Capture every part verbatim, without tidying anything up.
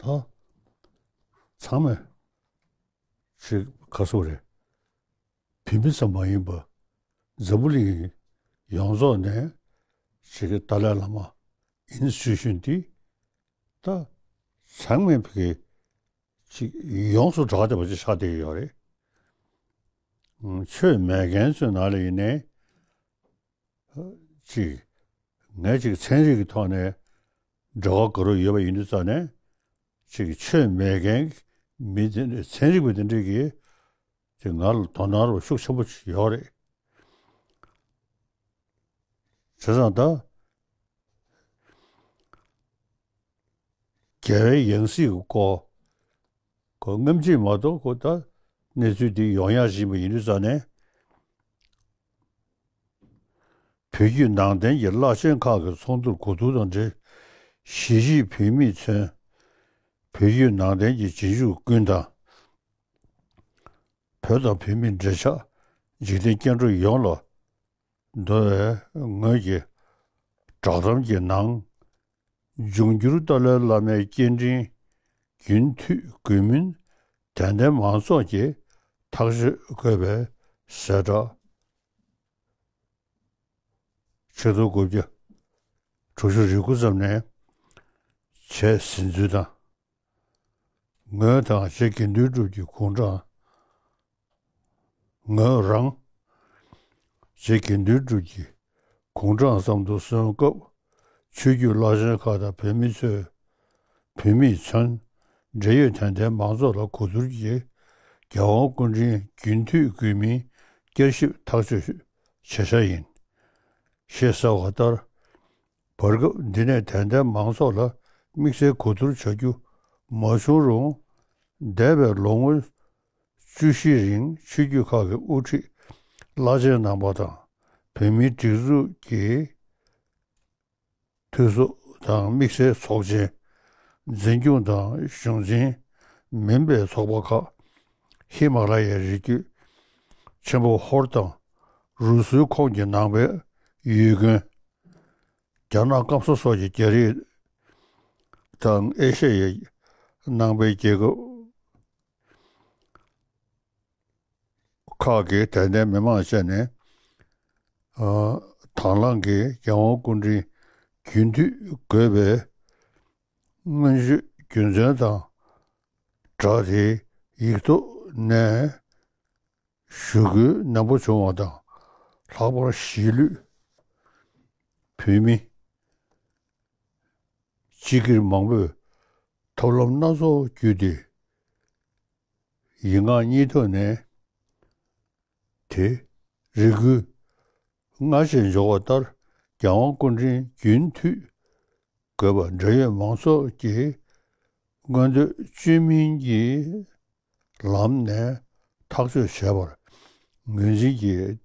ད་ཚང་མས་ཅིག་ག་སོ་རེད། བོད་མི་ཙམ་མ་ཡིན་པ་འཛམ་བུ་གླིང་ཡོངས་རྫོགས་ནས་ཅིག་ཏཱ་ལའི་བླ་མ་ཨིན་སི་ཊི་ཊུ་ཤན་འདི་ད་ཚང་མས་ཕ་གི་ཅིག་ཡོངས་སུ་གྲགས་བསྡད་པ་ཅིག་ཆགས་བསྡད་ཡོད་རེད། ཆོས་མེད་མཁན་ཚོའི་ནང་ལ་ཡིན་ནའི་ཅིག་ངས་ཅིག་ཚན་རིག་གི་ཐོག་ནས་འབྲེལ་བ་དགའ་རབ་ཡོད་པ་ཡིན་དུས་ཙང་ནས་ཅིག་ཆོས་མེད་མཁན་མི་དེ་འདྲ་ཚན་རིག་པ་དེ་འདྲས་ཀྱིས་ཅིག་ང་ལ་དོ་སྣང་རོགས་ཤུགས་ཆེན་པོ་ཡོད་རེད། བྱས་ཙང་ད་རྒྱལ་བའི་ཡང་སྲིད་ཀྱི་སྐོར་ཁོ་སྔ་ཕྱི་མ་གཏོགས་ཁོ་ད་གནས་ཚུལ་འདི་ཡོང་ཡག་བཞིན་པ་ཡིན་དུས་ཙང་ནས། བོད་བརྒྱུད་ནང་བསྟན་གྱི་བླ་ཆེན་ཁག་གི་ཚོགས་འདུར་གོ་བསྡུར་དང་འབྲེལ། གཞིས་བྱེས་བོད་མིས་མཚོན། བོད་བརྒྱུད་ནང་བསྟན་གྱི་རྗེས་འཇུག་ཀུན་དང་། བོད་དང་བོད་མིའི་འབྲེལ་ཆགས་འཇིག་རྟེན་སྐྱེ་འགྲོ་ཡོངས་ལ་འདོ་བའི་ངོས་ཀྱི་བསྒྲགས་གཏམ་གྱི་ནང་། འབྱུང་འགྱུར་ཏཱ་ལའི་བླ་མའི་སྐྱེ་ཕྲེང་རྒྱུན་མཐུད་དགོས་མིན་དད་ལྡན་མང་ཚོགས་ཀྱིས་ཐག་གཅོད་དགོས་པའི་གསལ་བསྒྲགས། ཆིག་སྟོང་དགུ་བརྒྱ་དྲུག་ཅུ་རེ་དགུ་ཙམ་ནས་བྱས་ཟིན་ཚུལ་དང་། ངོས་དང་རྗེ་དགེ་འདུན་གྲུབ་ཀྱི་དགུང་གྲངས། ངོས་རང་རྗེ་དགེ་འདུན་གྲུབ་ཀྱི་དགུང་གྲངས་ཙམ་དུ་སོན་སྐབས། ཆོས་བརྒྱུད་བླ་ཆེན་ཁག་དང་བོད་མི་ཚོས། བོད་མིས་མཚོན། འབྲེལ་ཡོད་དད་ལྡན་མང་ཚོགས་ལ་གོ་བསྡུར་གྱིས། རྒྱལ་དབང་སྐུ་ཕྲེང་རྒྱུན་མཐུད་དགོས་མིན་བསྐྱར་ཞིབ་ཐག་གཅོད་བྱེད་འཆར་ཡིན། ཞེས་གསལ་བ་ལྟར། བར་སྐབས་འདི་ནས་དད་ལྡན་མང་ཚོགས་ལ་དམིགས་བསལ་གོ་བསྡུར་བྱ་རྒྱུ་མ་བྱུང་རུང་། འདས་པའི་ལོ་ངོ་བཅུ་བཞིའི་རིང་ཆོས་བརྒྱུད་ཁག་གི་དབུ་ཁྲིད་བླ་ཆེན་རྣམ་པ་དང་། བོད་མིའི་སྒྲིག་འཛུགས་ཀྱི་འཐུས་ཚོགས་དང་དམིགས་བསལ་ཚོགས་ཆེན། འཛིན་སྐྱོང་དང་གཞུང་འཛིན་མིན་པའི་ཚོགས་པ་ཁག་ཧི་མ་ལ་ཡའི་རི་རྒྱུད་ཆེན་པོ་ཧོར་དང་། རུ་སུའི་ཁོངས་ཀྱི་ནང་པའི་ཡུལ་དགོན། རྒྱ་ནག་སྐམ་ས་སོགས་ཀྱི་རྒྱ་རིགས་དང་ཨེ་ཤ་ཡའི་ནང་པའི་རྒྱལ་ཁབ་ཁག་གི་དད་ལྡན་མི་མང་བཅས་ནས། ཨ། དང་བླངས་ཀྱིས་རྒྱལ་དབང་སྐུ་ཕྲེང་རྒྱུན་མཐུད་དགོས་པའི་སྔོན་བརྗོད་རྒྱུ་མཚན་དང་སྦྲགས་ཏེ། ཡིག་ཐོག་ནས་ཞུ་སྐུལ་ནན་པོ་བྱུང་བ་དང་། ལྷག་པར་གཞིས་ལུས་བོད་མི་སྤྱི་སྒེར་མང་པོས་ཐབས་ལམ་སྣ་ཚོགས་བརྒྱུད་དེ། ཡིག་ངག་གཉིས་ཐོག་ནས་དེ་རེ་སྐུལ་སྔར་བཞིན་འབྱོར་བ་ལྟར། རྒྱལ་དབང་སྐུ་ཕྲེང་རྒྱུན་མཐུད་དགོས་པ་འབྲེལ་ཡོད་མང་ཚོགས་ཀྱིས་མངོན་འདོད་བཅོས་མིན་གྱི་ལམ་ནས་ཐག་གཅོད་བྱས་པར་ངོས་འཛིན་གྱིས་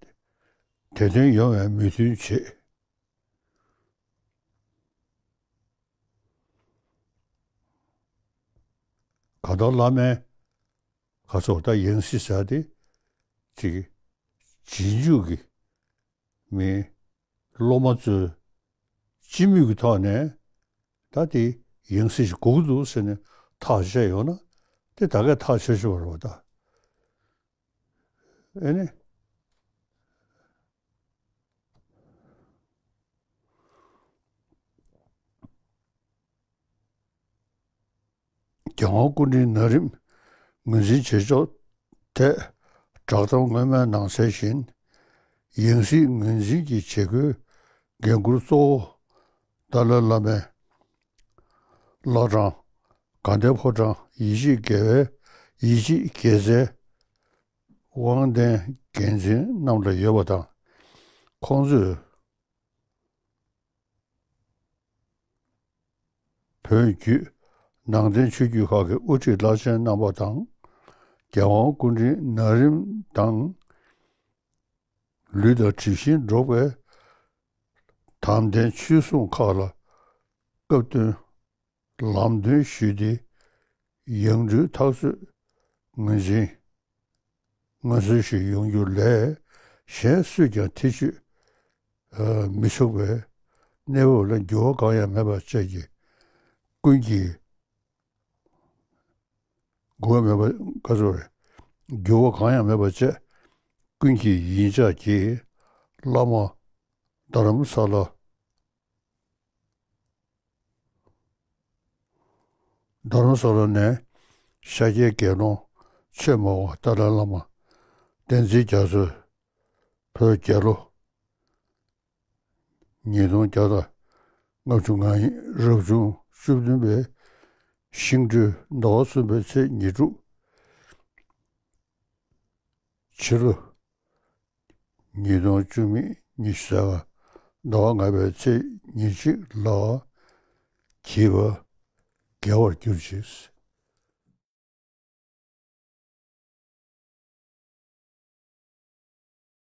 དེ་དོན་ཡོང་བའི་མོས་མཐུན་བྱེད། གང་ལྟར་བླ་མའི་ག་ཚོད་ད་ཡང་སྲིད་ཟེར་དེ་ཅིག་རྗེས་འཇུག་གི་མི་སློབ་མ་ཚོས་སྤྱི་མོས་ཀྱི་ཐོག་ནས་ད་དེ་ཡང་སྲིད་ཞིག་དགོས་ཀྱི་འདུག་ཟེར་ནས་ཐག་བཅད་ཡོང་ན། དེ་ད་གས་ཐག་ཆོད་ཆོད་རེད་པ་ད། ཨེ་ནི། རྒྱལ་དབང་སྐུ་ཕྲེང་ན་རིམ་ངོས་འཛིན་བྱེད་ཕྱོགས་ཐད་བསྒྲགས་གཏམ་སྔོན་མའི་ནང་གསལ་བཞིན། ཡང་སྲིད་ངོས་འཛིན་གྱི་བྱེད་སྒོའི་འགན་འཁུར་གཙོ་བོ་ཏཱ་ལའི་བླ་མའི་བླ་བྲང་དགའ་ལྡན་ཕོ་བྲང་ཡིད་ཆེས་དགེ་བའི་ཡིད་ཆེས་དགེ་རྩའི་དབང་ལྡན་འགན་འཛིན་རྣམས་ལ་ཡོད་པ་དང་། ཁོང་ཚོས་བོད་བརྒྱུད་ནང་བསྟན་ཆོས་བརྒྱུད་ཁག་གི་དབུ་ཁྲིད་བླ་ཆེན་རྣམ་པ་དང་། རྒྱལ་དབང་སྐུ་ཕྲེང་ན་རིམ་དང་། ལུས་དང་གྲིབ་བཞིན་འགྲོགས་པའི་དམ་ལྡན་ཆོས་སྲུང་ཁག་ལ་སྐབས་བསྟུན་ལམ་སྟོན་ཞུས་ཏེ། ཡང་སྤྲུལ་ཐག་གཅོད་ངོས་འཛིན་མངོན་གསལ་ཞིག་ཡོང་རྒྱུ་ལས། གཞན་སུས་ཀྱང་ཐེ་བྱུས་མི་ཆོག་པའི་གནས་བབ་ལ་འགྱུར་བ་གང་ཡང་མེད་པ་བཅས་ཀྱི་ཀུན་གྱིས་ འགྱུར་བ་མེད་པ་ག་ཚོད་རེད། འགྱུར་བ་གང་ཡང་མེད་པ་བཅས་ཀུན་གྱི་ཡིད་འཇགས་ཀྱིས་བླ་མ་དྷ་རམ་ས་ལ། དྷ་རམ་ས་ལ་ནས་ཤཱཀྱའི་དགེ་སློང་ཆོས་སྨྲ་བ་ཏཱ་ལའི་བླ་མ་བསྟན་འཛིན་རྒྱ་མཚོས་བོད་རྒྱལ་ལོ་ཉིས་སྟོང་བརྒྱ་དང་ལྔ་བཅུ་ང་གཉིས་རབ་བྱུང་བཅུ་བདུན་པའི་ཤིང་སྦྲུལ་ཟླ་བ་གསུམ་པའི་ཚེས་ཉེར་དྲུག་ཕྱི་ལོ་ཉིས་སྟོང་བཅུ་མེད་ཉི་ཤུ་རྩ་ལྔ་ཟླ་བ་ལྔ་པའི་ཚེས་ཉེར་གཅིག་ལ་བགྱིས་པ་དགེ་བར་གྱུར་ཅིག།